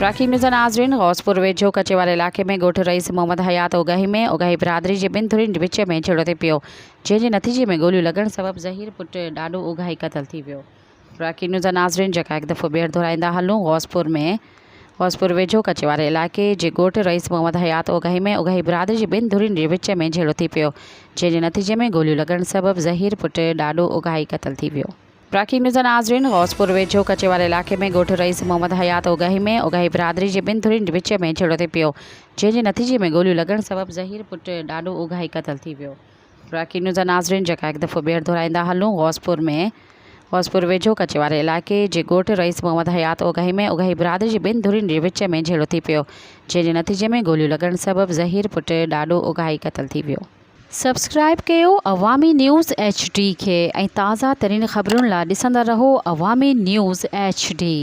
براڪي news ناظرين غوثپور ويجهو ڪچي واري علائقي ۾ ڳوٺ رئيس محمد حيات اوڳاهي ۾ اوڳاهي برادري جي ٻن ڌرين وچ ۾ جهيڙو ٿي پيو جنهن جي نتيجي ۾ گوليون لڳڻ سبب ظهير پٽ ڏاڏو اوڳاهي قتل ٿي ويو. براڪي نيوز ناظرين جيڪا هڪ دفعو ٻيهر دهرائيندا هلون غوثپور ۾ غوثپور ويجهو ڪچي واري علائقي جي ڳوٺ رئيس محمد حيات اوڳاهي ۾ اوڳاهي برادري جي ٻن ڌرين جي وچ ۾ جهيڙو ٿي پيو جنهن جي نتيجي ۾ گوليون لڳڻ سبب ظهير پٽ ڏاڏو اوڳاهي قتل ٿي ويو. براڪي نيوز ناظرين غوثپور ويجهو ڪچي واري علائقي ۾ ڳوٺ رئيس محمد حيات اوڳاهي ۾ اوڳاهي برادري جي ٻن ڌرين وچ ۾ جهيڙو ٿي پيو جنهن جي نتيجي ۾ گوليون لڳڻ سبب ظهير پٽ ڏاڏو اوڳاهي قتل ٿي ويو. براڪي نيوز ناظرين جيڪا هڪ دفعو ٻيهر دهرائيندا هلون غوثپور ۾ غوثپور ويجهو ڪچي واري علائقي جي ڳوٺ رئيس محمد حيات اوڳاهي ۾ اوڳاهي برادري جي ٻن ڌرين جي وچ ۾ جهيڙو ٿي پيو جنهن جي نتيجي ۾ گوليون لڳڻ سبب ظهير پٽ ڏاڏو اوڳاهي قتل ٿي ويو. سبسڪرائيب ڪيو عوامي نيوز ايڇ ڊي کي ۽ تازه ترين خبرن لا ڏسندا رهو عوامي نيوز ايڇ ڊي.